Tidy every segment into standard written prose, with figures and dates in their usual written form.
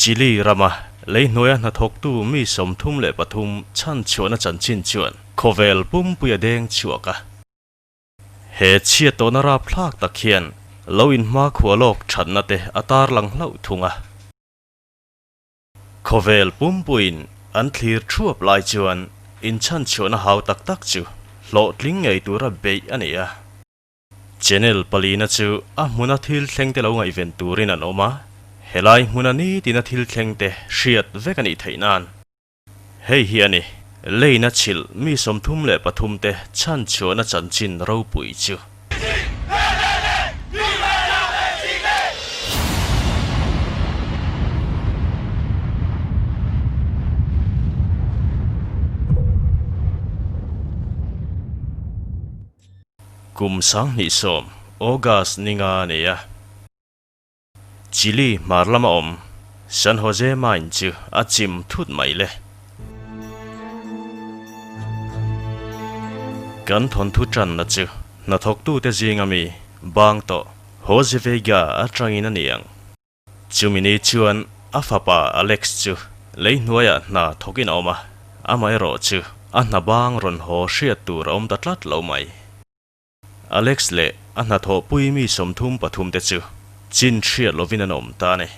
Chile rama lei hnuaia hnathawktu mi 33 chhanchhuahna chanchin chuan khawvel pumpui a deng chhuak a. He chhiat tawhna rapthlak tak hian lo inhmakhua lawk thatna te a tarlang hlauh thung a. Khawvel pumpuiin an thlir thuap lai chuan inchhanchhuahna hau tak tak chu hlawhtling ngei tura beih a ni a. Channel palina chu a hmuna thil thleng te lo ngaihven turin an awm a, helai hmuna nitina thil thleng te hriat vek a nih theih nan. Hei hi a ni, leina chhilh mi 33 te chhanchhuahna chanchin ropui chu. Kum 2010, August ni nga a ni a. Chile hmar lama awm San Jose mine chu a chim thut mai le. Kan thawnthu tanna chu hnathawktute zinga mi bang tawh Jose Vega atangin a ni ang. Chumi ni chuan a fapa Alex chu lei hnuaiah hna thawkin a awm a, amaherawh chu a hna bang rawn haw hriat tur a awm ta tlat lo mai. Alex leh a hnathawhpui mi 33 te chu chin hriat lovin an awm ta a ni.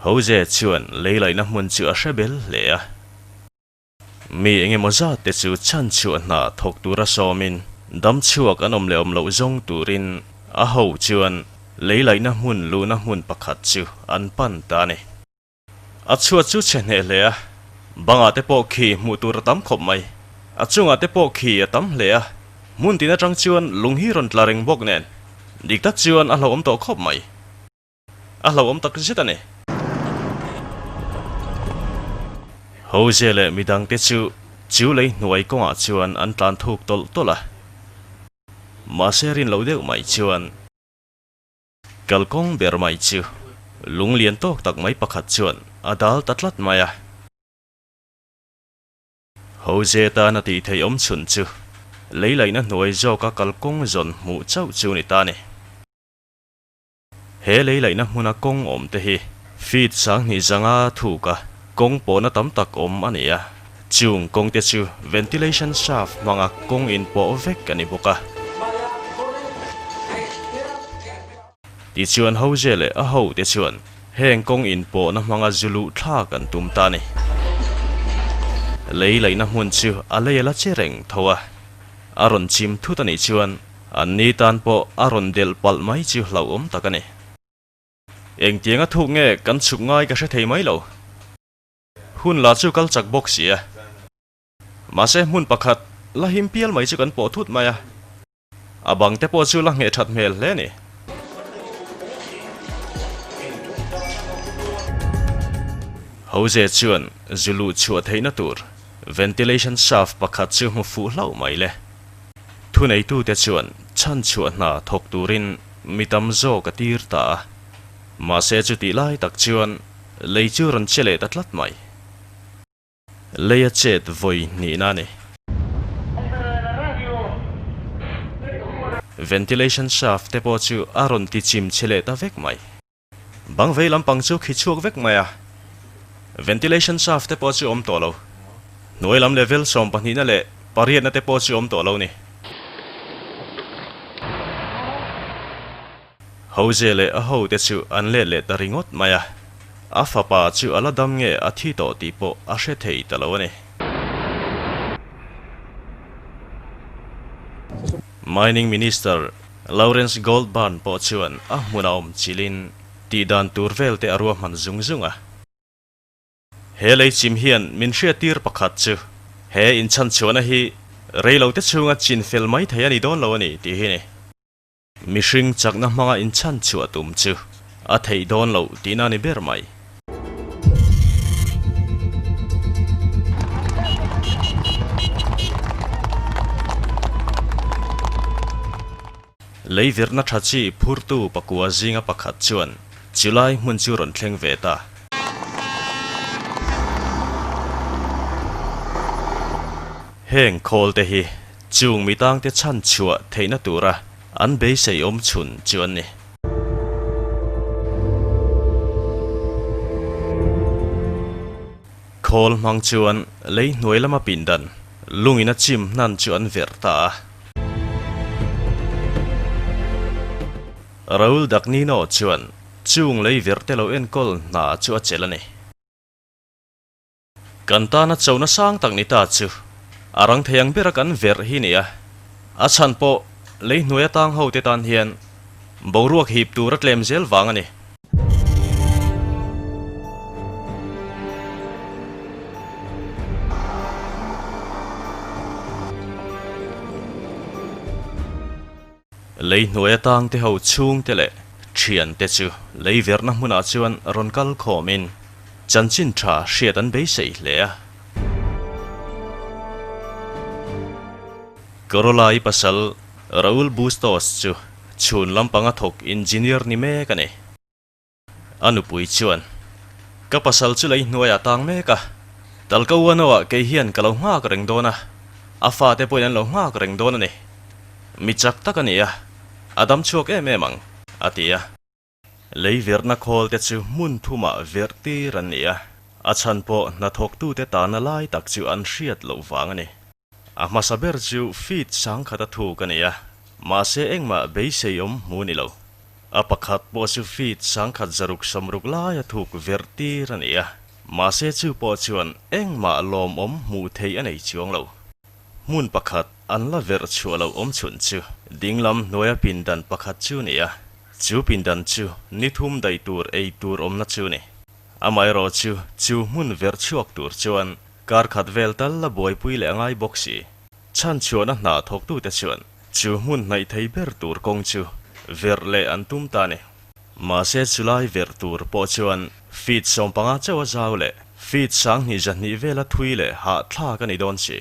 Jose chuan lei laihna hmun chu a hre bel hle a. Mi engemaw zat te chu chhanchhuah hna thawk tura sawmin dam chhuak an awm leh awm loh zawng turin a ho chuan lei laihna hmun luhna hmun pakhat chu an pan ta a ni. A chhuat chu chhe hneh hle a, bangah te pawh khi hmuh tur a tam khawp mai. A chungah te pawh khi a tam hle a, hmun tin atang chuan lung hi rawn tla reng bawk nen. Dik tak chuan a hlauhawm tawh khawp mai. A hlauhawm tak zet a ni. Jose leh midang te chu chu lei hnuai kawngah chuan an tlan thuk tawlh tawlh a. Mahse rin loh deuh mai chuan. Kalkawng ber mai chu lung lian tawk tak mai pakhat chuan a dal ta tlat mai a. Jose tana tih theih awm chhun chu lei laihna hnuai zawka kalkawng zawn hmuh chauh chu ni ta a ni. He lei laihna hmuna kawng awm te hi feet 2000 zanga thuka kawng pawhna tam tak awm a ni a. Chung kawng te chu ventilation shaft hmanga kawng inpawh vek a ni bawk a. Tichuan Jose leh a ho te chuan heng kawng inpawhna hmanga zu luh thlak an tum ta a ni. Lei laihna hmun chu a lei a la che reng tho a, a rawn chim thut a nih chuan an ni tan pawh a rawn delh palh mai chu hlauhawm tak a ni. Engtianga thuk nge kan chhuk ngai ka hre thei mai lo. Hun la chu kal chak bawk si a. Mahse hmun pakhat la him pial mai chu kan pawh thut mai a. A bang te pawh chu la ngheh that hmel hle a ni. Jose chuan zu luh chhuah theihna tur ventilation shaft pakhat chu hmu fuh hlauh mai le. Thuneitute chuan chhanchhuah hna thawk turin mi tam zawk a tir ta a. Mahse chutih lai tak chuan lei chu rawn che leh ta tlat mai. Lei a chet vawi hnihna a ni. Ventilation shaft te pawh chu a rawn ti chim chhe leh ta vek mai. Bang vei lampang chu khi chhuak vek mai a. Ventilation shaft te pawh chu awm tawh lo. Hnuai lam level 12na leh pariatna te pawh chu awm tawh lo ni. Jose leh a hote chu an let leh ta ringawt mai a, a fapa chu a la dam nge a thi tawh tih pawh a hre thei ta lo a ni. Mining Minister Lawrence Goldburn pawh chuan a hmun a awm chilhin tih dan tur vel te a ruahman zung zung a. He lei chim hian min hriattir pakhat chu he inchhanchhuahna hi reilote chhunga chin fel mai thei a ni dawn lo a ni tih hi a ni. Mihring chakna hmanga inchhanchhuah tum chu a theih dawn loh tihna a ni ber mai. Lei virna tha chi phurtu pakua zinga pakhat chuan chulai hmun chu rawn thleng ve ta. Heng khawl te hi chung mitangte chhanchhuah theihna tura. an beisei awm chhun chu an ni. Khawl hmang chuan lei hnuai lama pindan lungin a chim hnan chu an verh ta a. Raul Dagnino chuan chung lei verh te lo enkawl hna chu a chelh a ni. Kan tana chona sang tak ni ta chu a rang thei ang bera kan verh hi nia. A chhan pawh lei hnuai atang ho te tan hian boruak hip tur a tlem zel vang a ni. Lei hnuai atang te ho chhung te leh thian te chu lei verhna hmunah chuan rawn kal khawmin chanchin tha hriat an beisei hle a. Corolla-i pasal Raul Bustos chu chhun lampanga thawk engineer ni mek a ni. A nupui chuan, Ka pasal chu lei hnuaiah tang mek a, Talkauanoah kei hian ka lo nghak reng dawn a, a fate pawhin an lo nghak reng dawn a ni. Mi chak tak a ni a, a dam chhuak em em ang, a ti a. Lei verhna khawl te chu hmun thumah verh tir an ni a, a chhan pawh hnathawktute tahna lai tak chu an hriat loh vang a ni. A hmasa ber chu feet sangkhat a thuk a ni a, mahse engmah beisei awm hmu ni lo. A pakhat pawh chu feet sangkhat zaruk sawmruk lai a thuk verh tir a ni a, mahse chu pawh chuan engmah lawmawm hmuh theih a nei chuang lo. Hmun pakhat an la verh chhuah loh awm chhun chu dinglam hnuaia pindan pakhat chu ni a, chu pindan chu ni thum daih tur ei tur awmna chu ni. Amaherawhchu chu hmun verh chhuak tur chuan Kar khat vel tal la buaipui leh a ngai bawk si. Chhan chhuahna hna thawktute chuan chu hmun hnaih thei ber tur kawng chu verh leh an tum ta ni. Mahse chulai verh tur pawh chuan feet 15 chauh a zau leh feet 2000 200 vela thui leh hahthlak a ni dawn si.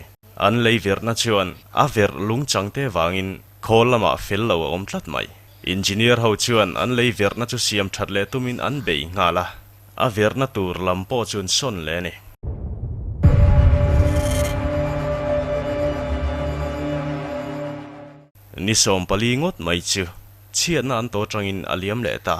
An lei verhna chuan a verh lung changte vangin khawl lamah fel lo a awm tlat mai. Engineer ho chuan an lei verhna chu siam that leh tumin an bei nghal a. A verhna tur lam pawh chu an sawn leh a ni. Ni 14 ngawt mai chu chhiatna an tawh atangin a liam leh ta.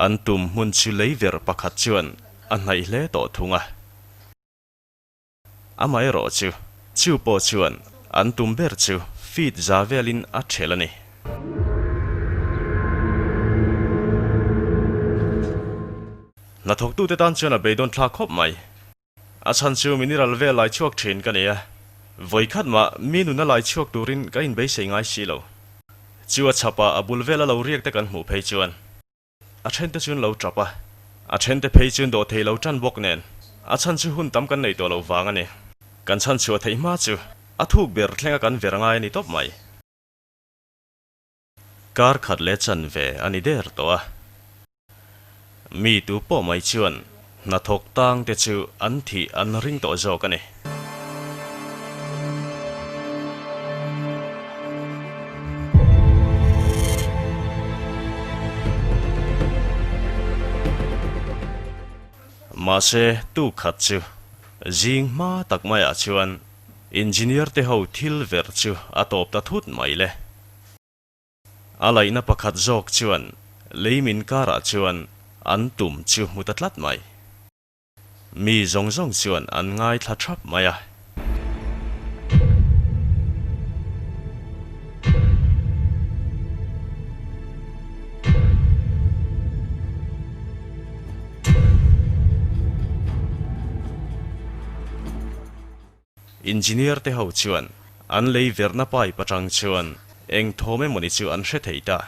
An tum hmun chu lei verh pakhat chuan a hnaih hle tawh thung a. Amaherawh chu, chu pawh chuan an tum ber chu feet za velin a ṭhelh a ni. Hnathawktute tan chuan a beidawn thlak khawp mai. A chhan chu mineral vel lai chhuak ṭhin ka ni a, vawikhat mah mi nuna lai chhuak turin ka inbeisei ngai si lo. Chu a chhapah a bul vela lo riak te kan hmuh phei chuan. A thente chuan lo tap a, a thente phei chuan dawh thei lo tan bawk nen a chhan chu hun tam kan nei tawh lo vang a ni. Kan chhan chhuah theih hma chu a thuk ber thlenga kan ver ngai a ni tawp mai. Kar khat leh chan ve a ni der tawh a. Mi tu pawh mai chuan hnathawk tang te chu an thih an ring tawh zawk a ni. Mahse, tu khat chu zing hma tak maiah chuan engineer te ho thil verh chu a tawp ta thut mai le. A laihna pakhat zawk chuan lei min karah chuan an tum chu hmu ta tlat mai. Mi zawng zawng chuan an ngaithla thap mai a. Engineer te ho chuan an lei verhna pipe atang chuan eng thawm emawni chu an hre thei ta.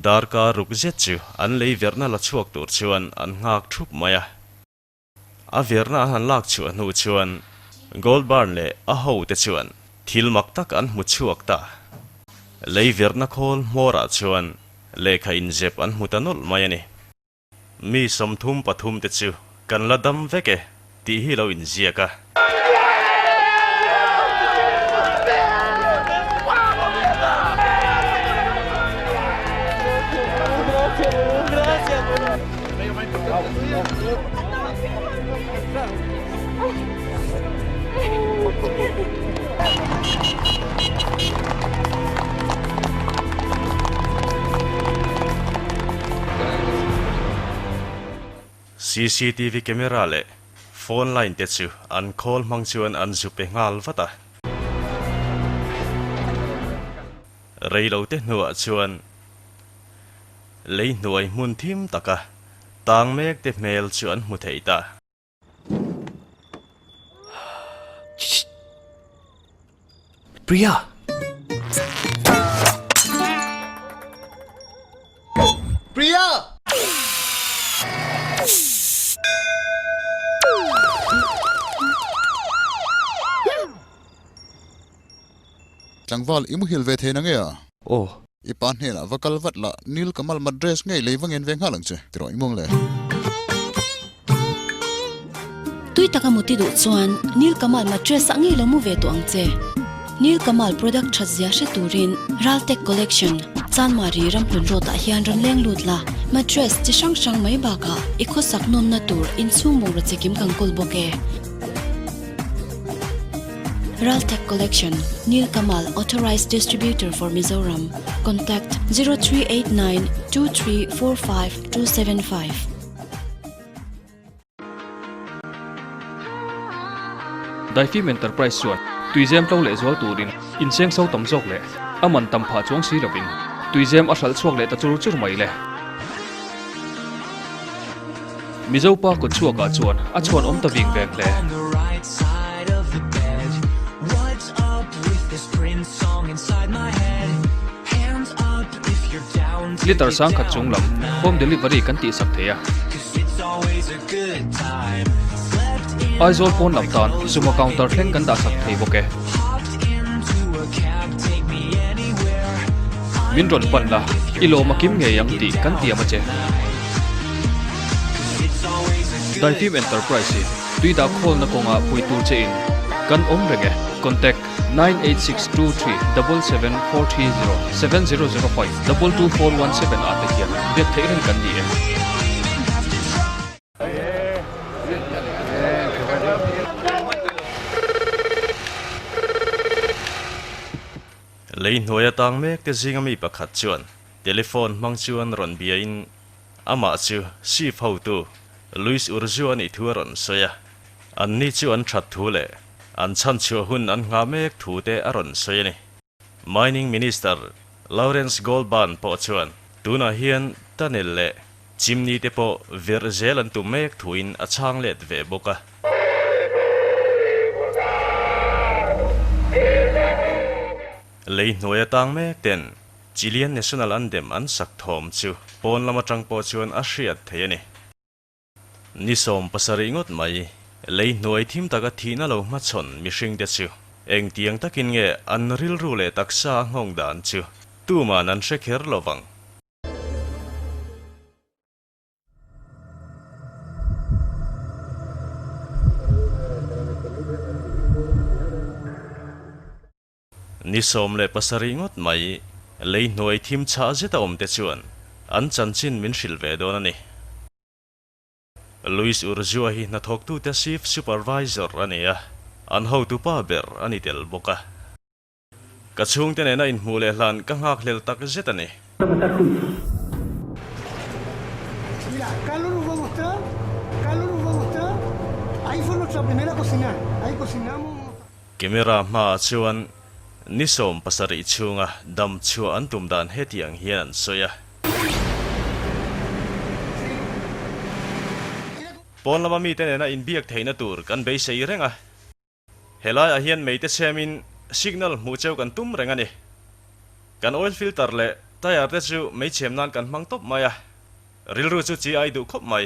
Darkar ruk zet chu an lei verhna la chhuak tur chuan an nghak thup mai a. A verhna an han lak chhuah hnu chuan Goldburn leh a hote chuan thil mak tak an hmu chhuak ta. Lei verhna khawl hmawrah chuan lehkha inzep an hmu ta nawlh mai a ni. Mi 33 te chu kan la dam vek e tih hi lo inziak a. CCTV camera leh phone line te chu an khawl hmang chuan an zu pe nghal vat a. Reilo te hnuah chuan lei hnuai hmun thim taka tang mek te hmel chu an hmu thei ta. Priya! Priya! Tlangval, i muhil ve thei na nge a? Aw. I pa hnenah va kal vat la, Nil Kamal Madress ngei lei va ngen ve nghal ang che, ti rawh i muang le. Tui taka muti duh chuan Nil Kamal Mattress ah ngei lo mu ve tawh ang che. Nil Kamal product that zia hre turin Raltek Collection, Chanmari Ramhlun Road ah hian rawn leng lut la, mattress chi hrang hrang mai bakah i khawsak nawmna tur inchhung bungraw chikim kan kawl bawk e. Raltek Collection, Nil Kamal Authorized Distributor for Mizoram, Contact, 0389 2345 275. Daifim Enterprise chuan tuizem tlo leh zual turin inseng so tam zawk leh a man tam phah chuang si lovin tuizem a hralh chhuak leh ta chur chur mai le. Mizo pa kut chhuakah chuan a chhuan awm ta ving veng hle. Litre sangkhat chung lam home delivery kan tihsak thei a. Aizawl pawn lam tan sumo counter thleng kan dahsak thei bawk e. Min rawn pan la, i lawm a kim ngei ang tih kan tiam a che. Daifim Enterprise hi tui dah khawlna kawngah pui tur che in kan awm reng e. Contact, 98623 77430 7005 22417 ah te hian biak theih reng kan ni e. Lei hnuai atang mek te zinga mi pakhat chuan telephone hmang chuan rawn biain amah chu Chief hotu Luis Urzua a nih thu a rawn sawi a. Anni chu an that thu leh an chhanchhuah hun an nghah mek thu te a rawn sawi a ni. Mining Minister Lawrence Goldbahn pawh chuan tunah hian tunnel leh chimney te pawh virh zel an tum mek thuin a chhang let ve bawk a. Lei hnuai atang mek ten Chilean National Anthem an sak thawm chu pawn lam atang pawh chuan a hriat thei a ni. Ni 70 ngawt mai, lei hnuai thim taka thihna lo hmachhawn mihringte chu engtiang takin nge an rilru leh taksa a nghawng dan chu tuman an hre kher lo vang. Ni 17 ngawt mai, lei hnuai thim chhah zeta awmte chuan an chanchin min hrilh ve dawn a ni. Luis Urzua hi hnathawktute Chief Supervisor a ni a, an hotupa ber a ni tel bawk a. Ka chhungte nena inhmuh leh hlan ka nghakhlel tak zet a ni. Camera hmaah chuan ni 70 chhunga dam chhuah an tum dan hetiang hian an sawi a. Pawn lama mite nena inbiak theihna tur kan beisei reng a. Helaiah hian meite chhemin signal hmuh cheu kan tum reng a ni. Kan oil filter leh tyre te chu mei chhem nan kan hmang tawp mai a, rilru chu chi ai duh khawp mai.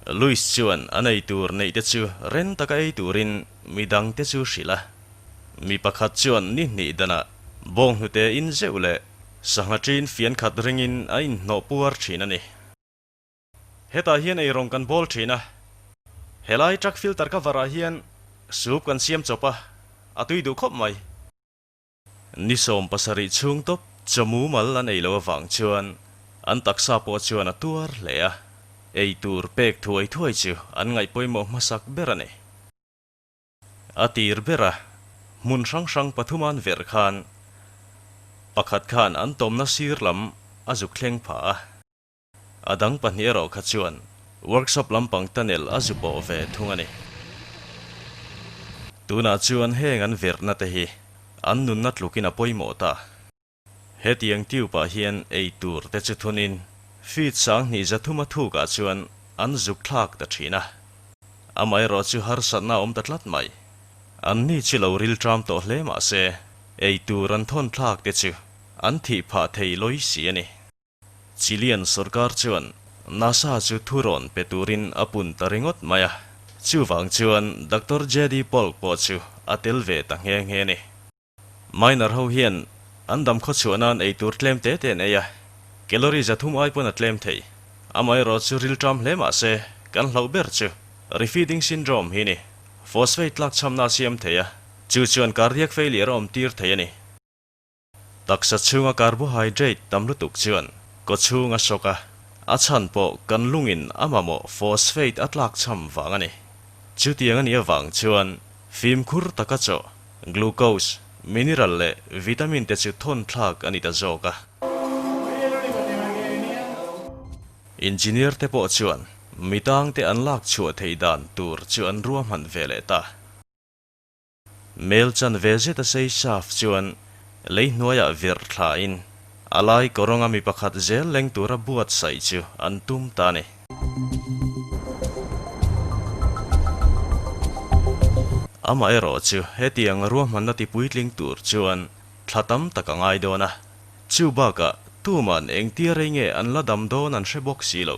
Louis chuan a nei tur neih te chu ren taka ei turin mi dang te chu hrilh a. Mi pakhat chuan ni hnih danah bawnghnute in zeuh leh sangha ṭin fian khat ringin a inhnawh puar ṭhin a ni. Hetah hian eirawng kan bawl ṭhin a, helai truck filter cover ah hian soup kan siam chawp a, a tui duh khawp mai. Ni 70 chhung tawp chaw mumal an ei loh avang chuan. An taksa pawh chuan a tuar hle a, ei tur pek thuai thuai chu an ngaih pawimawh hmasak ber a ni. A tir ber a, hmun hrang hrang pathum an verh khan pakhat khan an tawmna sir lam a zuk thleng phah a. A dang pahnih erawh kha chuan workshop lampang tunnel a zu pawh ve thung a ni. Tunah chuan heng an verhna te hi an nunna tlukin a pawimawh ta. Hetiang tube ah hian ei tur te chu thunin feet 2000 zathum a thukah chuan an zuk thlak ta thin a. Amaherawh chu harsatna a awm ta tlat mai. Anni chu lo rilṭam tawh hle mah se ei tur an thawn thlak te chu an thih phah thei lawi si a ni. Chilean sorkar chuan NASA chu thurawn pe turin a pun ta ringawt mai a, chuvang chuan Doctor JD Polk pawh chu a tel ve ta nghe nghe a ni. Miner ho hian an dam khaw chhuah nan ei tur tlem te te an ei a, calorie 300 ai pawn a tlem thei. Amaherawh chu rilṭam hle mah se, kan hlauh ber chu refeeding syndrome hi a ni. Phosphate tlakchhamna a siam thei a, chu chuan cardiac failure a awm tir thei a ni. Taksa chhunga carbohydrate tam lutuk chuan kawchhung a sawk a, a chhan pawh kan lungin a mamawh phosphate a tlakchham vang a ni. Chutiang a nih avang chuan fimkhur taka chaw, glucose, mineral leh vitamin te chu thawn thlak a ni ta zawk a. Engineer te pawh chuan mitangte an lak chhuah theih dan tur chu an ruahman ve leh ta. Mel chan ve zet a sei saf chuan lei hnuaiah virh thlain a lai kawrawnga mi pakhat zel leng tura buatsaih chu an tum ta a ni. Amaherawh chu hetiang ruahmanna ti puitling tur chuan thla tam tak a ngai dawn a, chu bakah tuman engtia rei nge an la dam dawn an hre bawk si lo.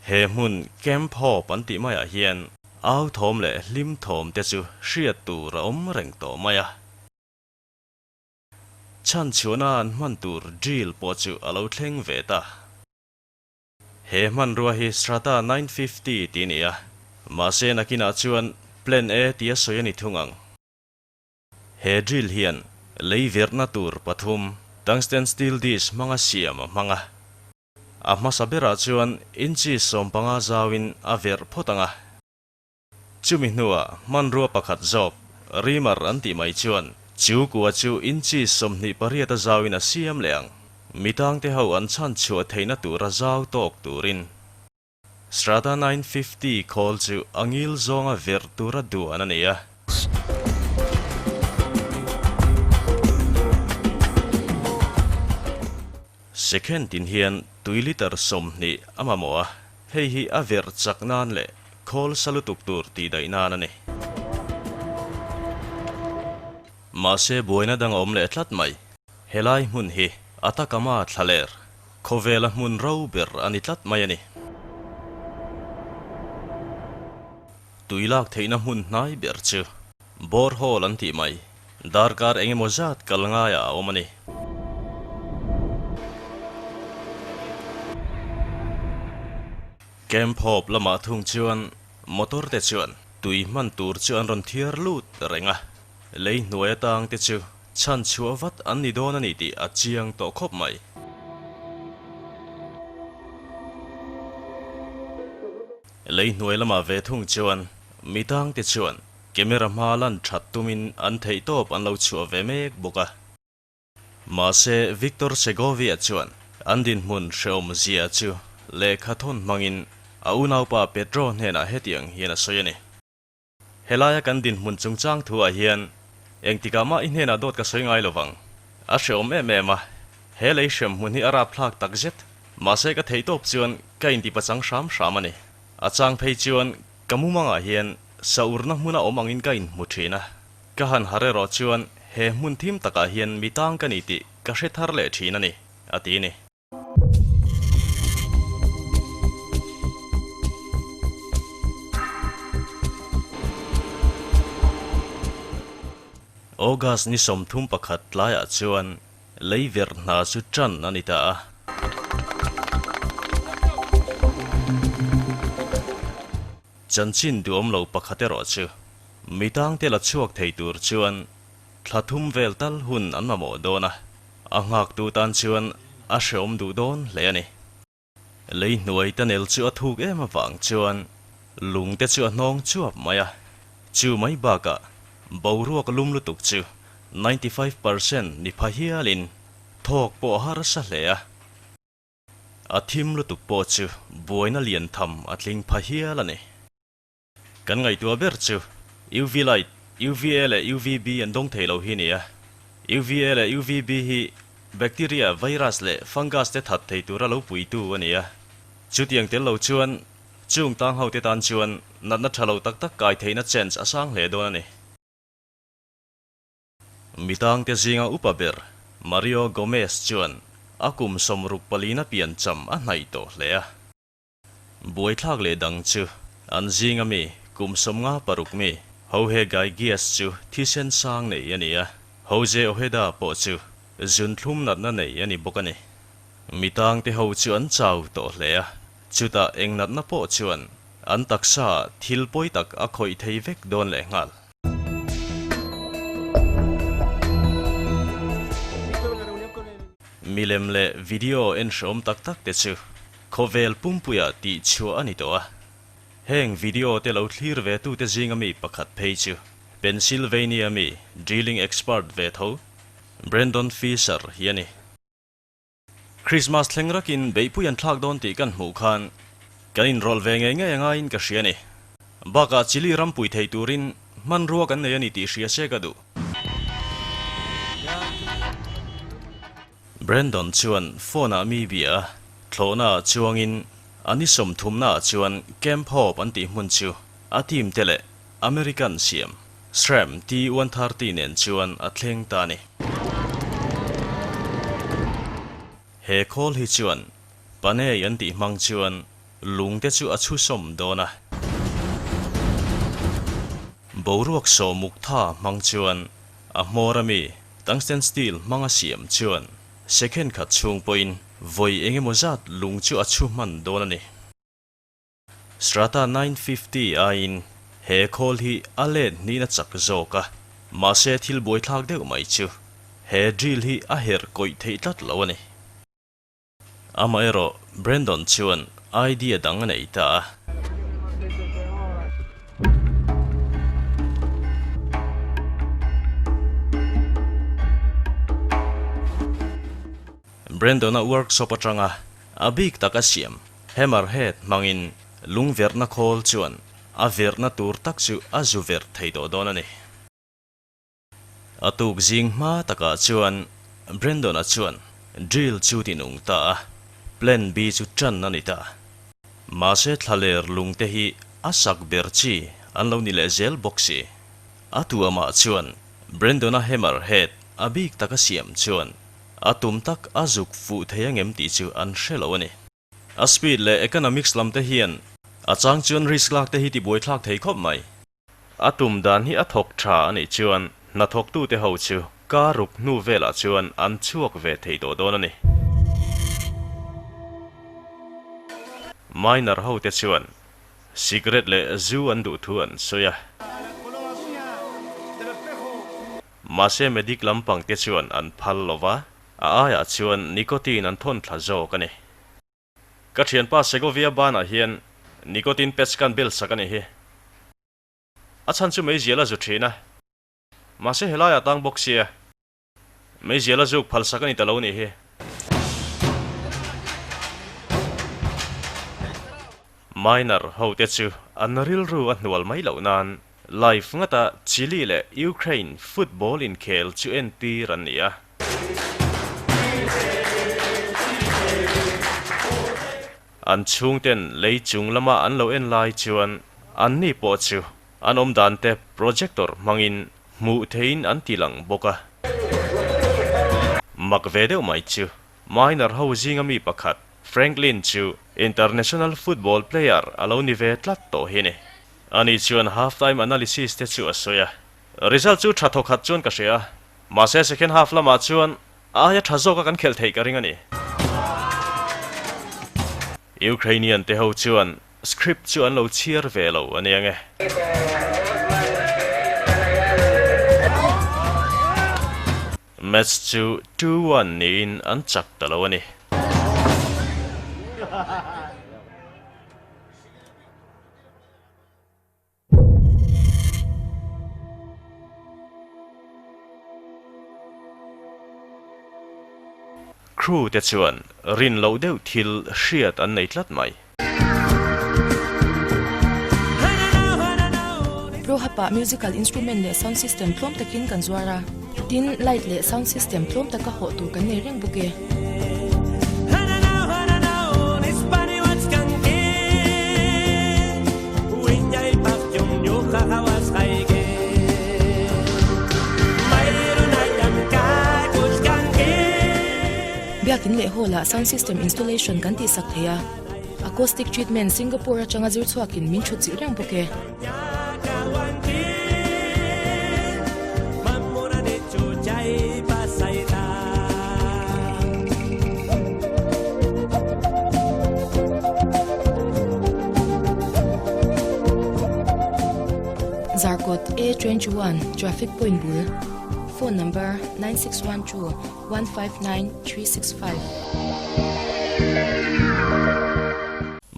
He hmun Camp Hope an tih maiah hian au thawm leh hlim thawm te chu hriat tur a awm reng tawh mai a. Chhanchhuahna an hman tur drill pawh chu a lo thleng ve ta. He hmanrua hi Strata 950 tih a ni a, mahse nakinah chuan Plan A tia sawi a ni thung ang. He drill hian lei verhna tur pathum tungsten steel disc hmanga siam a hmang a. A hmasa berah chuan inches 15 zauin a verh phawt ang a. Chumi hnuah hmanrua pakhat zawk reamer an tih mai chuan chu kua chu inches 28 a zauin a siam leh ang. Mitangte ho an chhan chhuah theihna tura zau tawk turin. Strata 950 khawl chu a ngil zawnga verh tura duan a ni a. Second tin hian tui litre 20 a mamawh a, hei hi a verh chak nan leh khawl sa lutuk tur tihdaih nan a ni. Mahse buaina dang a awm leh tlat mai. Helai hmun hi Atacama thlaler Khawvela hmun ro ber a ni tlat mai a ni. Tui lak theihna hmun hnai ber chu borehole an tih mai, darkar eng emaw zat kal ngaiah a awm a ni. Camp Hope lamah thung chuan motor te chuan tui hman tur chu an rawn thiar lut reng a. Lei hnuai atang te chu chhan chhuah vat an ni dawn a ni tih a chiang tawh khawp mai. Lei hnuai lamah ve thung chuan mi tang te chuan camera hma lan that tumin an theih tawp an lo chhuah ve mek bawk a. Mahse Victor Segovia chuan an dinhmun hrehawm zia chu lehkha thawn hmangin a unaupa Pedro hnenah hetiang hian a sawi a ni. Helaia kan dinhmun chungchang thuah hian engtikah mah i hnenah dawt ka sawi ngai lo vang. A hrehawm em em a, he lei hrem hmun hi a rapthlak tak zet. Mahse ka theih tawp chuan ka intipachang hram hram a ni. A chang phei chuan ka mumangah hian saurna hmuna awm angin ka inhmu thin a. Ka han har erawh chuan he hmun thim takah hian mi tang ka ni tih ka hre thar leh thin a ni, a ti a ni. August ni 31 tlaiah chuan lei verh hna chu tan a ni ta a. Chanchin duhawm lo pakhat erawh chu. Mi tangte la chhuak thei tur chuan thla thum vel tal hun an mamawh dawn a, a nghaktu tan chuan a hreawm duh dawn hle a ni. Lei hnuai tunnel chu a thuk em avang chuan lung te chu a hnawng chuap mai a, chu mai bakah boruak lum lutuk chu 95% ni pha hialin thawk pawh a harsa hle a. A thim lutuk pawh chu buaina lian tham a tling pha hial a ni. Kan ngaihtuah ber chu UV light, UVA leh UVB an dawng thei lo hi ni a. UVA leh UVB hi bacteria, virus leh fungus te that thei tura lo puitu a ni a. Chutiang tel lo chuan chung tang ho te tan chuan natna tha lo tak tak kai theihna chance a sang hle dawn a ni. Mitangte zinga upa ber Mario Gomez chuan a kum 64na piancham a hnaih tawh hle a. Buaithlak leh dang chu an zinga mi kum 56 mi Jorge Gaigias chu thisen sang nei a ni a, Jose Ojeda pawh chu zunthlum natna nei a ni bawk a ni. Mitangte ho chu an chau tawh hle a, chutah eng natna pawh chuan an taksa ah thil pawi tak a khawih thei vek dawn leh nghal. Milem leh video en hreawm tak tak te chu khawvel pumpuia tih chhuah a ni tawh a. Heng video te lo thlir ve tute zinga mi pakhat phei chu Pennsylvania mi drilling expert ve tho Brandon Fisher hi a ni. Christmas thleng rakin beihpui an thlak dawn tih kan hmuh khan kan inrawlh ve ngei ngei a ngaiin ka hria a ni. Bakah Chile ram pui thei turin hmanrua kan nei a ni tih hria se ka duh. Brandon chuan phone ah mi bia a, thlawhna ah chuangin a ni 30 na ah chuan Camp Hope an tih hmun chu a team te leh American siam SRAM T130 nen chuan a thleng ta a ni. He khawl hi chuan Panei an tih hmang chuan lung te chu a chhusawm dawn a. Boruak sawmuk tha hmang chuan a hmawr ami tungsten steel hmanga siam chuan second khat chhung pawhin vawi engemaw zat lung chu a chhu hman dawn a ni. Strata 950 aiin he khawl hi a let hnihna chak zawk a, mahse thil buaithlak deuh mai chu he drill hi a herh kawih theih tlat lo a ni. Amaherawh Brandon chuan idea dang a nei ta a. Brandon-a workshop atanga a bik taka siam Hammerhead hmangin lungverhna khawl chuan a verhna tur tak chu a zu verh thei tawh dawn a ni. A tuk zing hma takah chuan Brandon-a chuan drill chu ti nung ta a, Plan B chu tan a ni ta. Mahse thlaler lungte hi a sak ber chi an lo ni leh zel bawk si. A tuamah chuan Brandon-a hammerhead a bik taka siam chuan A tum tak a zuk fuh thei angem tih chu an hre lo a ni. A speed leh economics lam te hian a chang chuan risk lak te hi ti buaithlak thei khawp mai. A tum dan hi a thawk tha a nih chuan hnathawktute ho chu kar ruk hnu velah chuan an chhuak ve thei tawh dawn a ni. Miner ho te chuan cigarette leh zu an duh thu an sawi a. Mahse medic lampang te chuan an phal lo va, a aiah chuan nicotine an thawn thla zawk a ni. Ka thianpa Segovia banah hian nicotine patch kan bel sak a ni hi. A chhan chu meizial a zu thin a, mahse helaiah tang bawk sia meizial a zuk phal sak a ni ta lo nih hi. Miner hote chu an rilru a hnual mai loh nan Live ngata Chile leh Ukraine football inkhel chu entir an ni a. An chhungten lei chung lama an lo en lai chuan anni pawh chu an awm dan te projector hmangin hmuh theihin an ti lang bawk a. Mak ve deuh mai chu Miner ho zinga mi pakhat Franklin chu international football player a lo ni ve tlat tawh hi ni. Ani chuan half time analysis te chu a sawi a, Result chu tha thawkhat chuan ka hria a, mahse second half lamah chuan aia tha zawka kan khelh theih ka ring a ni. Ukrainian te ho chuan script chu an lo chhiar ve lo a nia nge. Match chu 2-1 niin an chak ta lo a ni. Crew te chuan rin loh deuh thil hriat an nei tlat mai. Pro Hub-ah musical instrument leh sound system tlawm takin kan zuar a, tin light leh sound system tlawm taka hawh tur kan nei reng bawk e. Biakin leh hall-ah sound system installation kan tihsak thei a, acoustic treatment Singapore atanga zir chhuakin min thut chilh reng bawk e. Zarkawt A 21 Traffic Point bul Phone number 9612 159 365.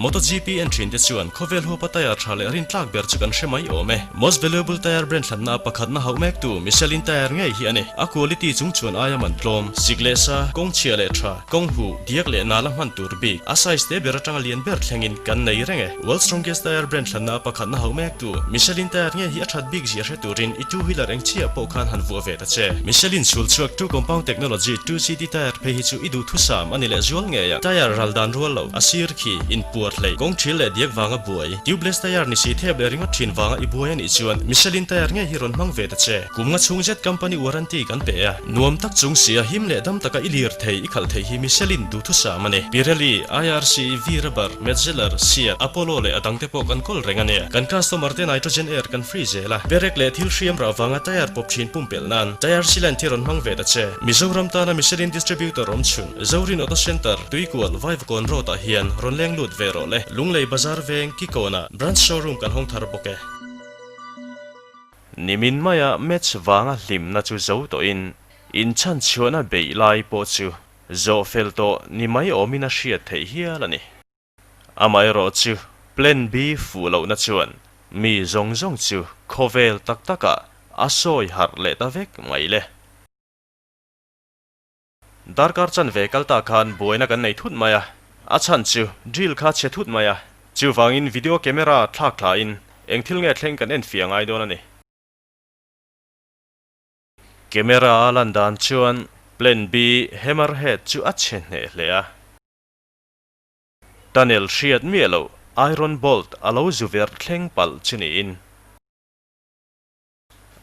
MotoGP en thin te chuan khawvel huapa tyre tha leh rintlak ber chu kan hre mai awm e. Most valuable tyre brand hlanna pakhatna hauh mek tu Michelin tyre ngei hi a ni. A quality chung chuan aia man tlawm, sik leh sa, kawng chhia leh tha, kawng huh, diak leh nala hman tur bik, a size te ber atanga lian ber thlengin kan nei reng e. World strongest tyre brand hlanna pakhatna hauh mek tu Michelin tyre ngei hi a that bik zia hre turin i two wheeler eng chiah pawh khan han vuah ve ta che. Michelin chhul chhuak two compound technology 2CT tyre phei hi chu i duhthusam a ni leh zual ngei a. Tyre ral dan rual lo, a sir khi, inpuar hlei, kawng thil leh diak vanga buai, tubeless tyre ni si thep leh ringawt thin vanga i buai a nih chuan Michelin tyre ngei hi rawn hmang ve ta che. Kum nga chhung zet company warranty kan pe a, nuam tak chung sia him leh dam taka i lir thei i khalh thei hi Michelin duhthusam a ni. Pirelli, IRC, V-Rubber, Metzeler, Seat, Apollo leh a dangte pawh kan kawl reng a nia. Kan customer te nitrogen air kan free zel a, perek leh thil hriam rah vanga tyre pawp thin pumpelh nan tyre sealant hi rawn hmang ve ta che. Mizoram tana Michelin distributor awm chhun, Zorin Auto Centre, Tuikual, Vaivakawn Road ah hian rawn leng lut ve rawh le. Lunglei Bazar veng Kikawnah branch showroom kan hawng thar bawk e. Nimin maia match vanga hlimna chu zo tawhin inchhanchhuahna beih lai pawh chu zawh fel tawh ni mai awmin a hriat theih hial a ni. Amaherawh chu Plan B fuh lohna chuan mi zawng zawng chu khawvel tak takah a sawi harh leh ta vek mai le. Darkar chanve kal ta khan buaina kan nei thut mai a, a chhan chu drill kha chhe thut mai a, chuvangin video camera thlak thlain eng thil nge thleng kan enfiah ngai dawn a ni. Camera a lan dan chuan Plan B hammerhead chu a chhe hneh hle a. Tunnel hriat miah loh iron bolt a lo zu verh thleng palh chu niin.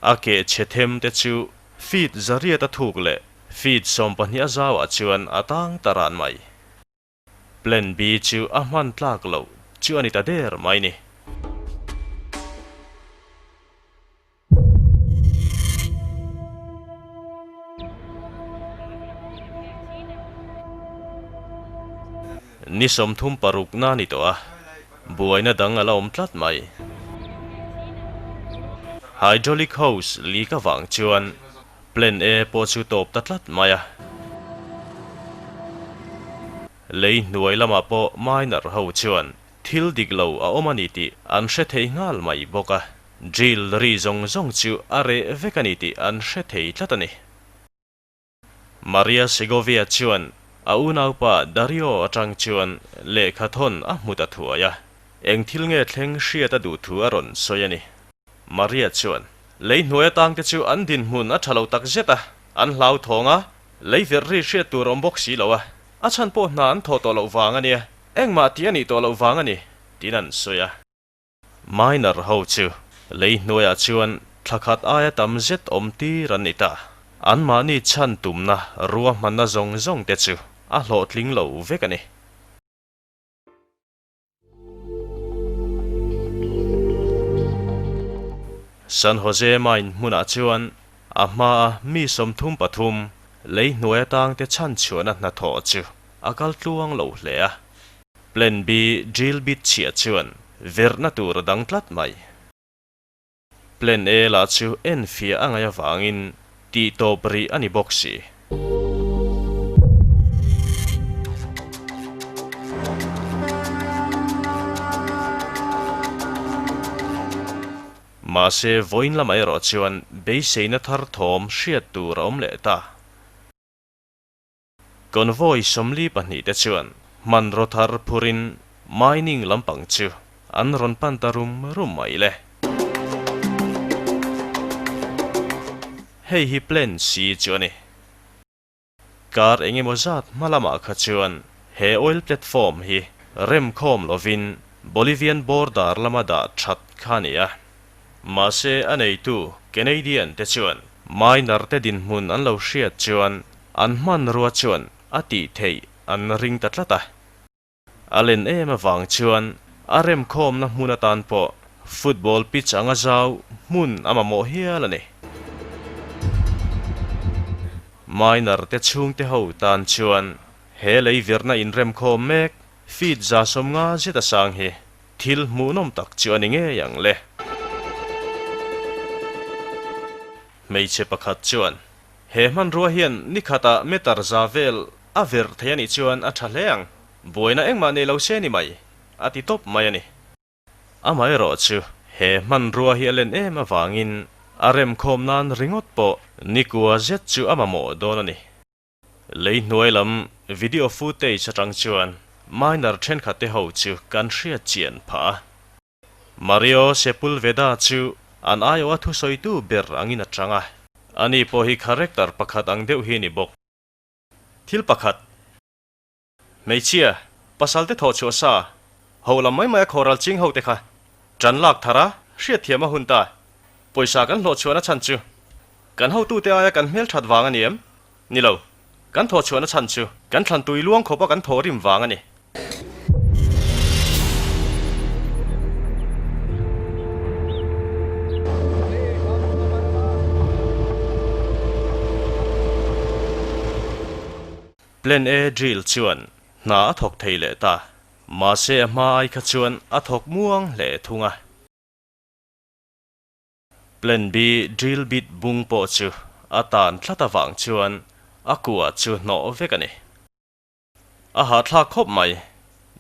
A keh chhe them te chu feet zariat a thuk leh feet 12 a zauah chuan a tang ta ran mai. Plan B chu a hman tlak loh chu a ni ta der mai ni. Ni 36 na ni tawh a, buaina dang a la awm tlat mai. Hydraulic hose leak avang chuan Plan A pawh chu tawp ta tlat mai a. Lei hnuai lamah pawh miner ho chuan thil dik lo a awm a ni tih an hre thei nghal mai bawk a. Drill ri zawng zawng chu a reh vek a ni tih an hre thei tlat a ni. Maria Segovia chuan a unaupa Dario atang chuan lehkha thawn a hmu ta thuai a, eng thil nge thleng hriat a duh thu a rawn sawi a ni. Maria chuan, Lei hnuai atangte chu an dinhmun a tha lo tak zet a, an hlauthawng a, lei verh ri hriat tur awm bawk si lo a, a chhan pawh hna an thawh tawh loh vang a nia, engmah tih a nih tawh loh vang a ni, tiin an sawi a. Miner ho chu lei hnuaiah chuan thla khat aia tam zet awm tir an ni ta. Anmahni chhan tumna ruahmanna zawng zawng te chu a hlawhtling lo vek a ni. San Jose mine hmunah chuan a hmaa mi 33 lei hnuai atangte chhan chhuahna hnathawh chu a kal tluang lo hle a. Plan B drill bit chhiah chuan verhna tur a dang tlat mai. Plan A lah chu enfiah a ngaih avangin Tih tawp rih a ni bawk si. Mahse, vawiin lamah erawh chuan beiseina thar thawm hriat tur a awm leh ta. Convoy 42 te chuan hmanraw thar phurin mining lampang chu an rawn pan ta rum rum mai le. Hei hi Plan C chu a ni. Kar eng emaw zat hma lamah kha chuan he oil platform hi remkhawm lovin Bolivian border lama dah that kha a ni a. Mahse a neitu Canadian te chuan miner te dinhmun an lo hriat chuan an hmanrua chuan a tih theih an ring ta tlat a. A len em avang chuan a remkhawmna hmun atan pawh football pitch anga zau hmun a mamawh hial a ni. Miner te chhungte ho tan chuan he lei virna inremkhawm mek feet 150 zet a sang hi Thil hmuhnawm tak chu a ni ngei ang le. Hmeichhe pakhat chuan, He hmanrua hian ni khatah meter za vel a verh thei a nih chuan a tha hle ang, buaina engmah nei lo se ni mai, a ti tawp mai a ni. Amaherawh chu he hmanrua hi a len em avangin a remkhawm nan ringawt pawh nikua zet chu a mamawh dawn a ni. Lei hnuai lam video footage atang chuan miner thenkhat te ho chu kan hriat chian phah a. Mario Sepulveda chu an aiawh a thusawitu ber angin a chang a. Ani pawh hi character pakhat ang deuh hi ni bawk. Thil pakhat. Hmeichhia, pasal te thawh chhuah sa, ho lam mai mai a khawral ching ho te kha tan lak thar a, hriatthiam a hun ta. Pawisa kan hlawh chhuahna chhan chu kan hotute aia kan hmelthat vang a ni em? Ni lo, kan thawh chhuahna chhan chu kan thlan tui luang khawpa kan thawh rim vang a ni. Plan A drill chuan hna a thawk thei leh ta, mahse a hma ai kha chuan a thawk muang hle thung a. Plan B drill bit bung pawh chu a tan tlat avang chuan a kua chu hnawh vek a ni. A hahthlak khawp mai,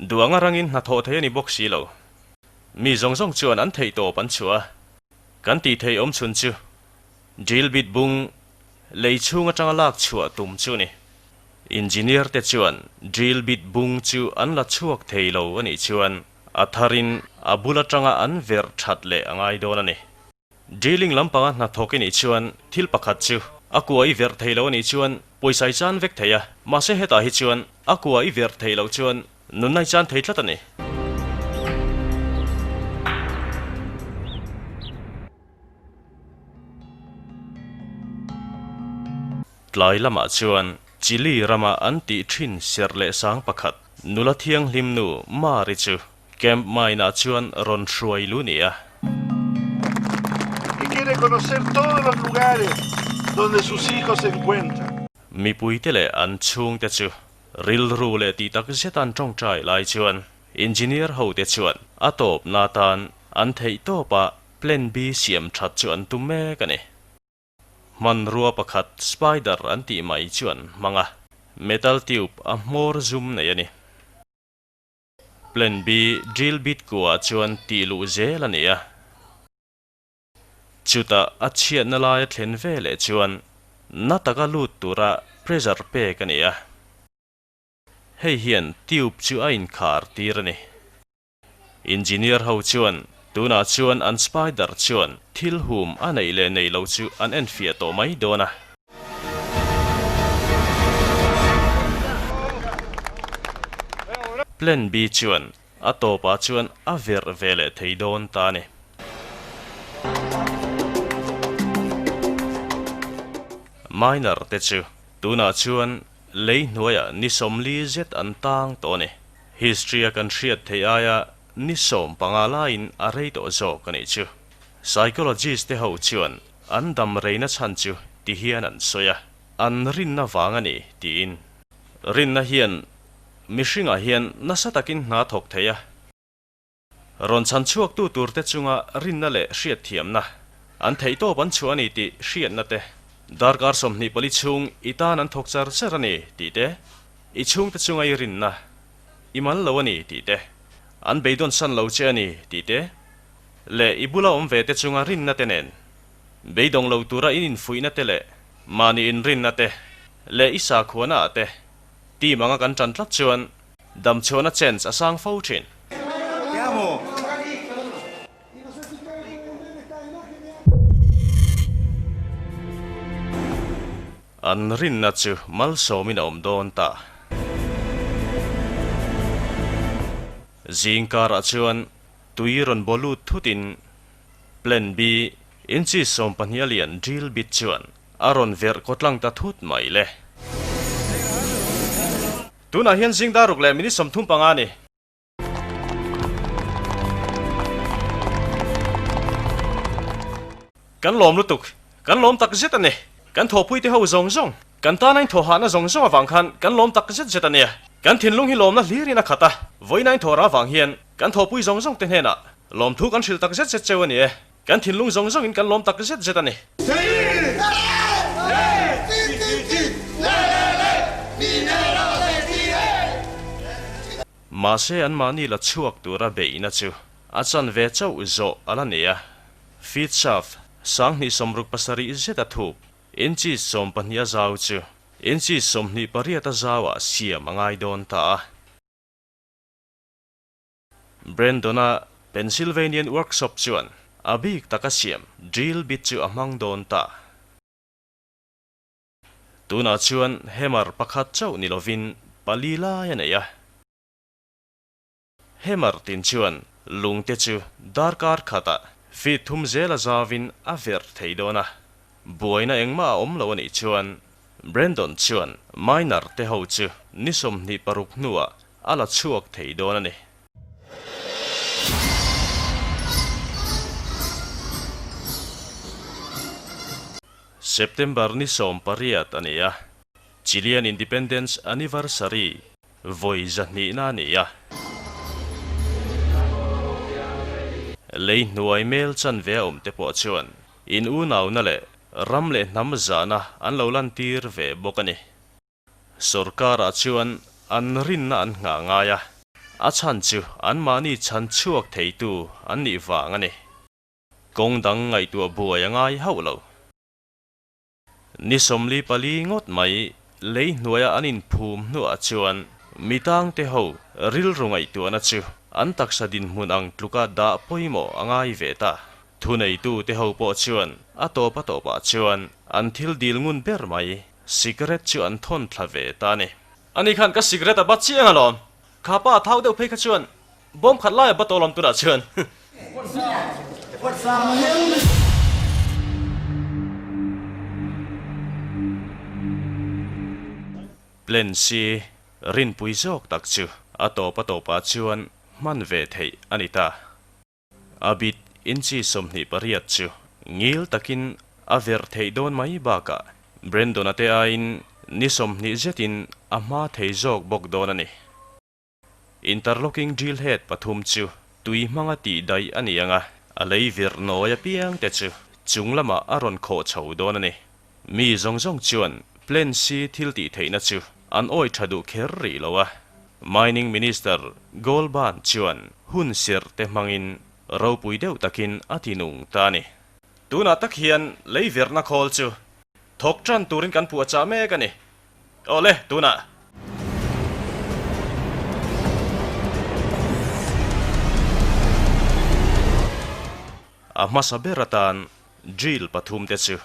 duh anga rangin hnathawh thei a ni bawk si lo. Mi zawng zawng chuan an theihtawp an chhuah a, kan tih theih awm chhun chu drill bit bung Lei chhung atanga lak chhuah tum chu ni. Engineer te chuan drill bit bung chu an la chhuak thei lo a nih chuan a tharin a bul atanga an verh that leh a ngai dawn a ni. Drilling lampanga hnathawk i nih chuan thil pakhat chu a kua i verh thei lo a nih chuan pawisa i chan vek thei a, mahse hetah hi chuan a kua i verh theih loh chuan Nunna i chan thei tlat a ni. Tlai lamah chuan Chile rama an tih thin serh leh sang pakhat nula thianghlim nu Mari chu Camp Mine-ah chuan rawn hruai lu ni a. Y quiere conocer todos los lugares donde sus hijos se encuentran. Mipuite leh an chhungte chu Rilru leh tih tak zet an tawngtai lai chuan engineer ho te chuan a tawpna atan an theih tawpa Plan B siam that chu an tum mek a ni. Hmanrua pakhat spider an tih mai chu an hmang a, metal tube a hmawr zum nei a ni. Plan B drill bit kuah chuan tih luh zel a ni a. Chutah a chhiatna laia thlen ve leh chuan na taka lut tura pressure pek a ni a. Hei hian tube chu a inkhar tir a ni. Engineer ho chuan tunah chuan an spider chuan thil hum a neih leh neih loh chu an enfiah tawh mai dawn a. Plan B chuan A tawpah chuan a verh ve leh thei dawn ta a ni. Miner te chu tunah chuan lei hnuaiah ni 40 zet an tang tawh a ni. History a kan hriat theih aia ni 15 laiin a rei tawh zawk a nih chu. Psychologist te ho chuan an dam reina chhan chu ti hian an sawi a, an rinna vang a ni tiin. Rinna hian Mihringah hian nasa takin hna thawk thei a. Rawn chhan chhuaktu turte chunga rinna leh hriatthiamna, an theihtawp an chhuah a ni tih hriatna te. Darkar 24 chhung i tan an thawk char char a ni tih te, i chhungte chunga i rinna i mal lo a ni tih te, an beidawn san lo che a ni tih te leh i bula awm ve te chunga rinna te nen beidawng lo tura in infuihna te leh mahni inrinna te leh i sakhuana ah te team anga kan tan tlat chuan damchhuahna chance a sang fo thin. An rinna chu malsawmin a awm dawn ta. Zing karah chuan tui rawn baw lut thutin Plan B inchi 12 a lian drill bit chuan a rawn verh kawtlang ta thut mai le. Tunah hian zing dar ruk leh minute 35 a ni. Kan lawm lutuk, kan lawm tak zet a ni. Kan thawhpui te ho zawng zawng, kan tana in thawhhahna zawng zawng avang khan kan lawm tak zet zet a nia. Kan thinlung hi lawmna hlirin a khat a, vawiina in thawhra avang hian kan thawhpui zawng zawng te hnenah lawmthu kan hrilh tak zet zet cheu a ni e. Kan thinlung zawng zawngin kan lawm tak zet zet a ni. Mahse anmahni la chhuak tura beihna chu a chanve chauh zawh a la ni a. Feet shaft 1067 zet a thuk, inches 12 a zau chu inches 28 a zauah siam a ngai dawn ta a. Brandon-a Pennsylvanian workshop chuan a bik taka siam drill bit chu a hmang dawn ta. Tunah chuan hammer pakhat chauh ni lovin pali lai a nei a. Hammer tin chuan lungte chu darkar khatah feet thum zela zauvin a verh thei dawn a. Buaina engmah a awm lo a nih chuan Brandon chuan miner te ho chu ni 26 hnuah a la chhuak thei dawn a ni. September ni 18 a ni a, Chilean Independence Anniversary vawi zahnihna a ni a. Lei hnuai mel chanve a awm te pawh chuan in unauna leh ram leh hnam zahna an lo lantir ve bawk a ni. Sorkarah chuan an rinna an nghah ngai a, a chhan chu anmahni chhan chhuak theitu an nih vang a ni. Kawng dang ngaihtuah buai a ngai hauh lo. Ni 44 ngawt mai lei hnuaia an inphum hnuah chuan mi tangte ho rilru ngaihtuahna chu an taksa dinhmun ang tluka dah pawimawh a ngai ve ta. Thuneitute ho pawh chuan a tawp a tawpah chuan an thil dil ngun ber mai Cigarette chu an thawn thla ve ta a ni. Ani khan ka cigarette a bat chiang alawm. Kha pa a thau deuh phei kha chuan bawm khat lai a bat awlawm tunah chuan. Plan C rinpui zawk tak chu a tawp a tawpah chuan hman ve theih a ni ta. A bit inchi 28 chu ngil takin a verh theih dawn mai bakah Brandon-a te aiin ni 20 zetin a hma thei zawk bawk dawn a ni. Interlocking drill head pathum chu tui hmanga tih daih a ni ang a, a lei virh nawi apiang te chu chung lamah a rawn khawh chho dawn a ni. Mi zawng zawng chuan Plan C thil tih theihna chu an awi tha duh kher rih lo a. Mining Minister Goldban chuan hun serh te hmangin ropui deuh takin a ti nung ta a ni. Tunah tak hian lei verhna khawl chu thawk tan turin kan puahchah mek a ni. Awle, tunah. A hmasa ber atan Drill pathum te chu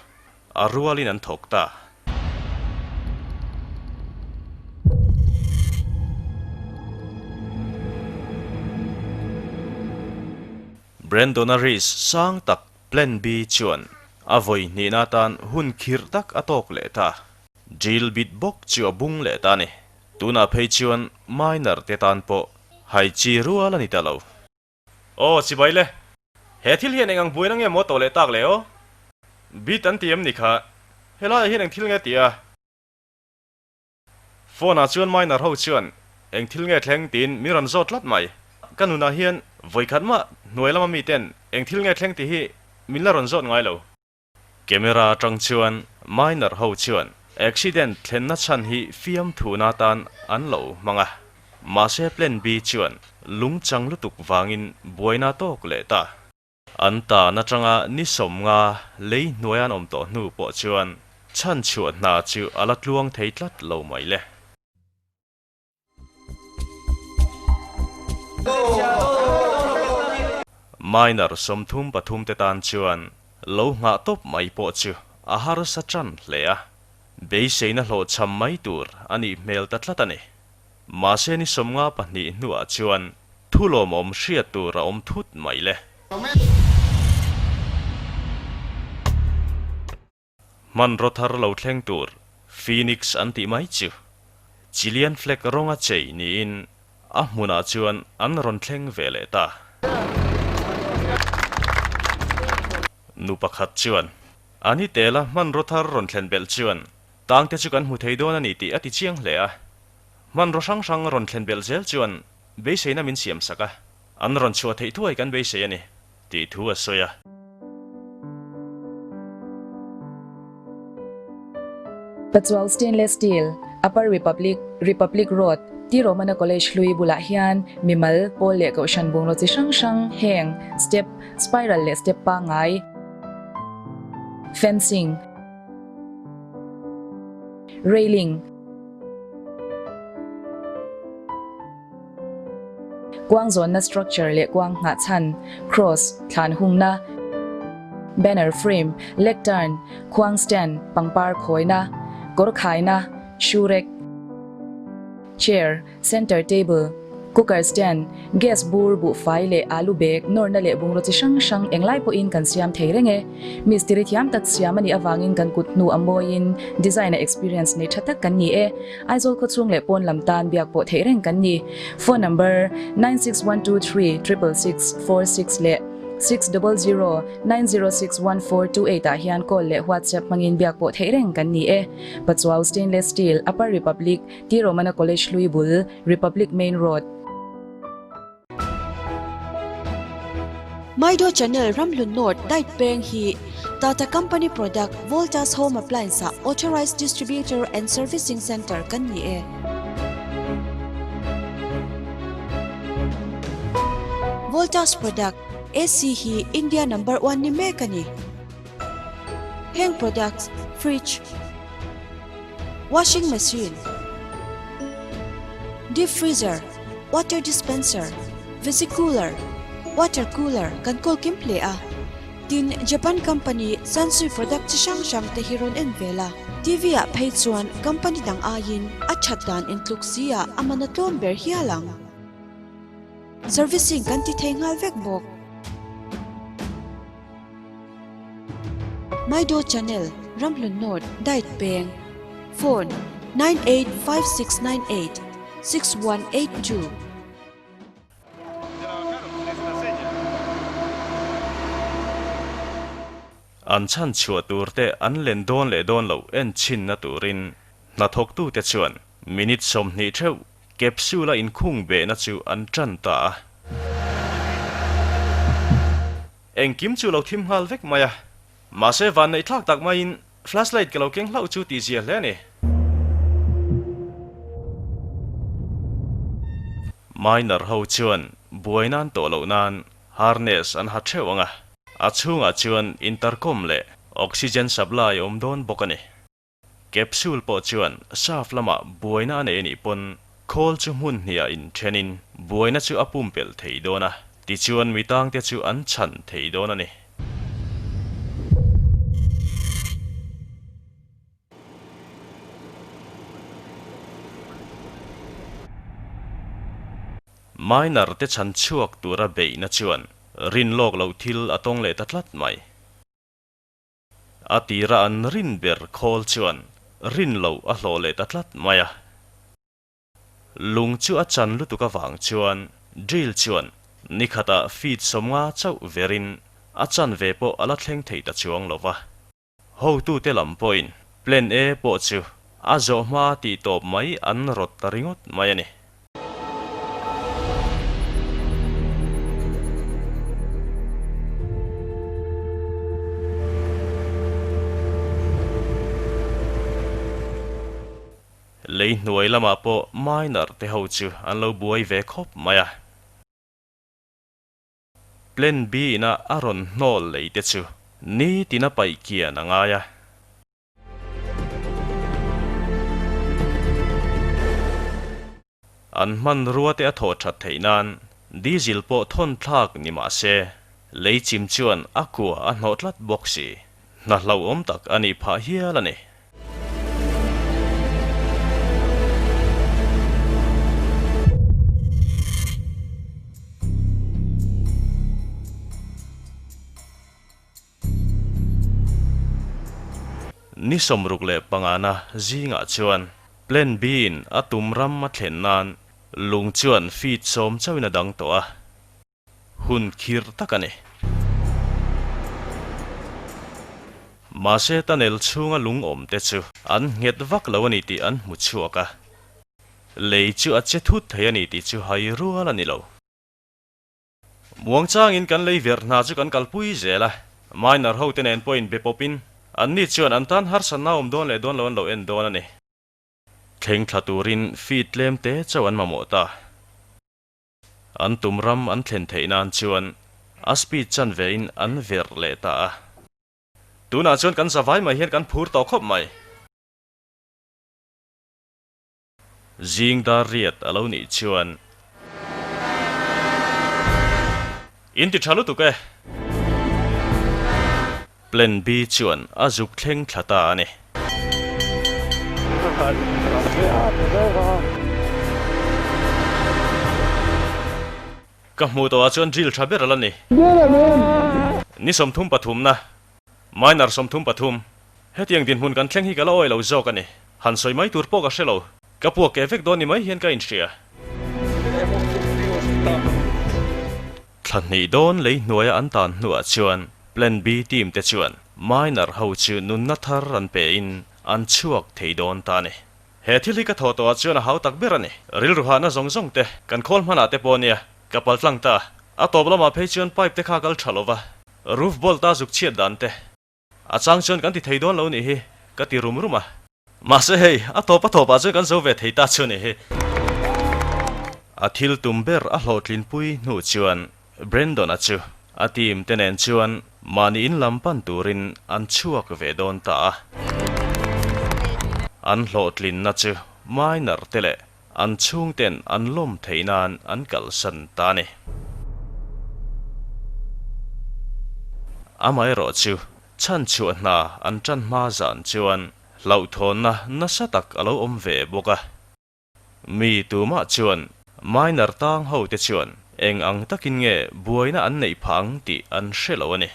a rualin an thawk ta. Brandon-a risk sang tak Plan B chuan a vawi hnihna atan hun khirh tak a tawk leh ta. Drill bit bawk chu a bung leh ta a ni. Tunah phei chuan miner te tan pawh hai chi rual a ni ta lo. Aw, chibai le. He thil hian eng ang buaina nge maw tawh leh tak le aw? Bit an ti em ni kha? Helaiah hian eng thil nge ti a? Phone ah chuan miner ho chuan eng thil nge thleng tiin min rawn zawt tlat mai. Ka nunah hian vawikhat mah hnuai lama miten eng thil nge thleng tih hi min la rawn zawt ngai lo. Camera atang chuan miner ho chuan accident thlenna chhan hi fiamthuna atan an lo hmang a. Mahse Plan B chuan lungchang lutuk vangin buaina tawk leh ta. An tan atanga ni sawmnga lei hnuai an awm tawh hnu pawh chuan chhanchhuah hna chu a la tluang thei tlat lo mai le. Minor 33 te tan chuan lo nghah tawp mai pawh chu a harsa tan hle a, beiseina hlawhchham mai tur a nih hmel ta tlat a ni. Mahse ni 52 hnuah chuan thu lawmawm hriat tur a awm thut mai le. Hmanraw thar lo thleng tur Phoenix an tih mai chu Chilean flag rawnga chei niin a hmunah chuan an rawn thleng ve leh ta. Nu pakhat chuan, A ni tela hmanraw thar rawn thlen belh chuan tangte chu kan hmu thei dawn a ni tih a ti chiang hle a. Hmanraw hrang hrang rawn thlen belh zel chuan beiseina min siam sak a, an rawn chhuah theih thuai kan beisei a ni. Tih thu a sawi a. Pachuau Stainless Steel, Upper Republic, Republic Road, T Romana College hlui bulah hian mimal, pawl leh kohhran bungraw chi hrang hrang heng, step, spiral leh step pangngai, fencing, railing, Kuang zawnna structure leh kuang nghah chhan, cross, thlan hungna, banner frame, lectern, khuang stand, pangpar khawina, kawr khaina, shoe rack, chair, center table, cooker stand, gas bur, buhfai leh alu bag, nawrna leh bungraw chi hrang hrang englai pawhin kan siam thei reng e. Mistiri thiam tak siam a nih avangin kan kut hnu a mawiin design a experience nei tha tak kan ni e. Aizawl khawchhung leh pawn lam tan biak pawh theih reng kan ni. Phone number, 96123 666 46 leh 600 906 1428 ah hian call leh WhatsApp hmangin biak pawh theih reng kan ni e. Pachuau Stainless Steel, Upper Republic, T Romana College hlui bul, Republic Main Road. Maido Channel Ramhlun North Diet Peng hi Tata Company Product Voltas Home Appliance ah Authorized Distributor and Servicing Centre kan ni e. Voltas Product AC hi India Number One ni mek a ni. Heng products Fridge, Washing Machine, Deep Freezer, Water dispenser, Visi cooler, water cooler kan kawl kim hle a. Tin, Japan company Sansui product chi hrang hrang te hi rawn en vel a. TV ah phei chuan company dang aiin a that dan intluk si ah a man a tlawm ber hial ang. Servicing kan ti thei nghal vek bawk. Maido Channel, Ramhlun North, Diet Peng, Phone, 985698 6182. An chhan chhuah tur te an len dawn leh dawn loh en chhinna turin hnathawktute chuan minute 20 theuh capsule a inkhung behna chu an tan ta a. Engkim chu lo thim nghal vek mai a, mahse van neih thlak tak maiin flashlight ka lo keng hlauh chu tih zia hle a ni. Miner ho chuan buai nan tawh loh nan harness an ha theuh ang a, a chhungah chuan intercom leh oxygen supply a awm dawn bawk a ni. Capsule pawh chuan shaft lamah buaina a nei a nih pawn khawl chu hmun hniah inthenin buaina chu a pumpelh thei dawn a, tichuan mi tangte chu an chhan thei dawn a ni. Miner te chhan chhuak tura beihna chuan rinlawk loh thil a tawng leh ta tlat mai. A tira an rin ber khawl chuan rin loh a hlawh leh ta tlat mai a. Lung chu a chan lutuk avang chuan drill chuan nikhatah feet 50 chauh verin a chan ve pawh a la thleng thei ta chuang lo va. Hotute lam pawhin Plan A pawh chu a zawh hma tih tawp mai an rawt ta ringawt mai a ni. Lei hnuai lamah pawh miner te ho chu an lo buai ve khawp mai a. Plan B ina a rawn hnawl lei te chu nitin a paih kian a ngai a. An hmanrua te a thawh that theih nan diesel pawh thawn thlak ni mah se, lei chim chuan a kua a hnawh tlat bawk si. Hna hlauhawm tak a nih phah hial a ni. Ni 65na zingah chuan Plan B-in a tum ram a thlen nan lung chuan feet 10 chauhin a dang tawh a, hun khirh tak a ni. Mahse tunnel chhunga lung awm te chu an nghet vak lo a ni tih an hmu chhuak a, lei chu a che thut thei a ni tih chu hai rual a ni lo. Muangchangin kan lei verh hna chu kan kalpui zel a, miner ho te nen pawhin be pawpin anni chuan an tan harsatna awm dawn leh dawn lo an lo en dawn a ni. Thleng thla turin feet tlem te chauh an mamawh ta. An tum ram an thlen theih nan chuan a speed chanvein an verh leh ta a. Tunah chuan kan zavai mai hian kan phur tawh khawp mai. Zing dar riat a lo nih chuan. In ti tha lutuk e. Plan B chuan a zuk thleng thla ta a ni. Ka hmuh tawhah chuan drill tha ber a la ni. Ni 33 na. Minor 33. Hetiang dinhmun kan thleng hi ka la awi lo zawk a ni. Han sawi mai tur pawh ka hre lo. Ka puak keh vek dawn ni mai hian ka inhria. Thla hnih dawn lei hnuaia an tan hnuah chuan Plan B team te chuan Minor ho chu nunna thar an pe in an chhuak thei dawn ta a ni. He thil hi ka thawh tawhah chuan a hau tak ber a ni. Rilru hahna zawng zawng te kan khawl hmanah te pawh nia ka pal tlang ta. A tawp lamah phei chuan pipe te kha kal tha lova roof bolt a zuk chhiat dan te. A chang chuan kan ti thei dawn lo nih hi, ka ti rum rum a. Mahse hei, a tawp a tawpah chuan kan zo ve thei ta chu nih hi. A thil tum ber a hlawhtlinpui hnu chuan Brandon-a chu a team te nen chuan mahni in lam pan turin an chhuak ve dawn ta a. An hlawhtlinna chu minor te leh An chhungten an lawm theih nan an kalsan ta a ni. Amaherawh chu chhanchhuah hna an tan hma zan chuan hlauhthawnna nasa tak a lo awm ve bawk a. Mi tumah chuan minor tang ho te chuan eng ang takin nge buaina an neih phah ang tih an hre lo a ni.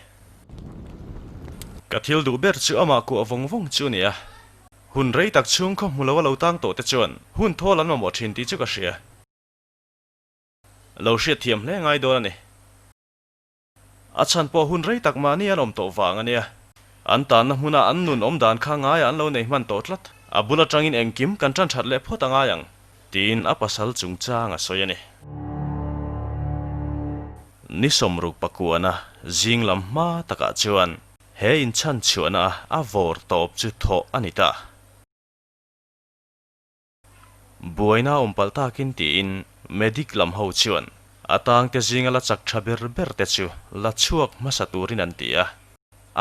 Ka thil duh ber chu amah kuah vawng vawng chu a ni a. Hun rei tak chhung khaw hmu lo a lo tang tawh te chuan hun thawl an mamawh thin tih chu ka hria. Lo hriat thiam hle ngai dawn a ni. A chhan pawh hun rei tak mahni an awm tawh vang a nia. An tanna hmuna an nun awm dan kha ngaiah an lo nei hman tawh tlat. A bul atangin engkim kan tan that leh phawt a ngai ang, tiin a pasal chungchang a sawi a ni. Ni 69-a zing lam hma takah chuan He inchhanchhuahna a vawr tawp chu thawh a ni ta. Buaina awm palh takin tiin medic lam ho chuan a tangte zinga la chak tha ber ber te chu la chhuak hmasa turin an ti a,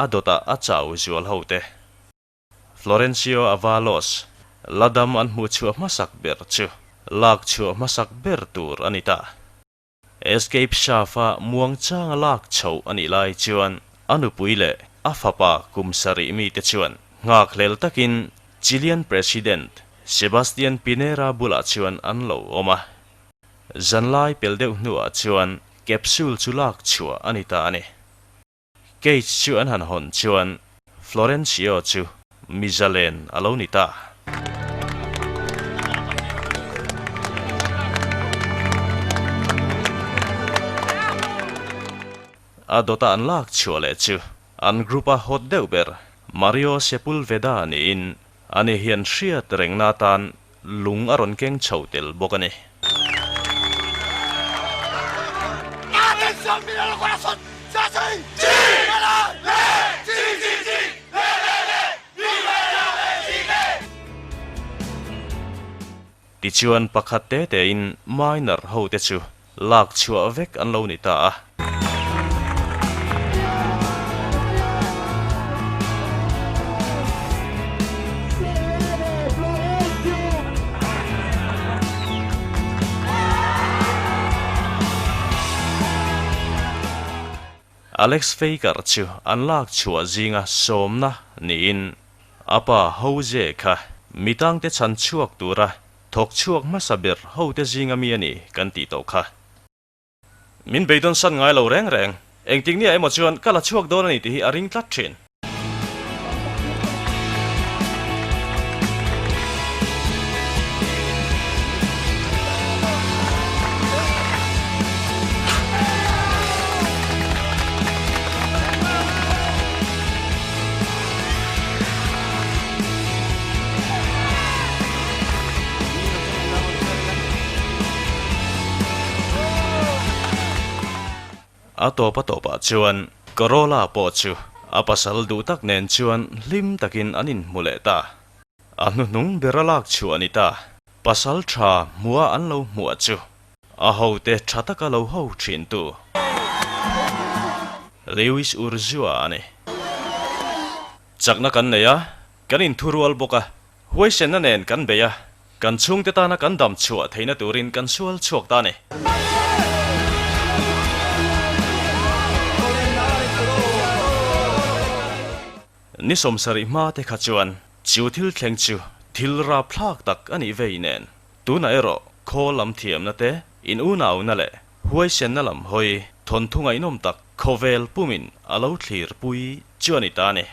a dawtah a chau zual ho te. Florencio Avalos la dam an hmuh chhuah hmasak ber chu lak chhuah hmasak ber tur a ni ta. Escape shaft-a muangchanga lak chhoh a nih lai chuan a nupui leh a fapa kum sarih mite chuan nghakhlel takin Chilean President Sebastian Pinera bulah chuan an lo awm a. Zanlai pel deuh hnuah chuan capsule chu lak chhuah a ni ta a ni. Cage chu an han hawn chuan Florencio chu mi zalen a lo ni ta. A dawta an lak chhuah leh chu an group-a hot deuh ber Mario Sepulveda niin ani hian hriat rengna atan lung a rawn keng chho tel bawk a ni. Tichuan pakhat te tein miner hote chu lak chhuah vek an lo ni ta a. Alex Faker chu an lak chhuah zinga sawmna niin a pa Jose kha mitangte chhan chhuak tura thawk chhuak hmasa ber hote zinga mi a ni kan tih tawh kha. Min beidawn san ngai lo reng reng. Engtik nia emaw chuan ka la chhuak dawn a ni tih hi a ring tlat thin. A tawp a tawpah chuan Corolla pawh chu a pasal duh tak nen chuan hlim takin an inhmu leh ta. A hnuhnung ber a lak chhuah a ni ta. Pasal tha hmuha an lo hmuah chu a hote tha taka lo ho thintu Lewis Urzua a ni. Chakna kan nei a, kan inthurual bawk a, Huaisenna nen kan bei a, kan chhungte tana kan dam chhuah theihna turin kan sual chhuak ta a ni. Ni sawmsarih hma te kha chuan chu thil thleng chu thil rapthlak tak a nih vei nen, tunah erawh khaw lam thiamna te, in unauna leh huaisenna lam hawi thawnthu ngaihnawm tak khawvel pumin a lo thlirpui chu a ni ta a ni.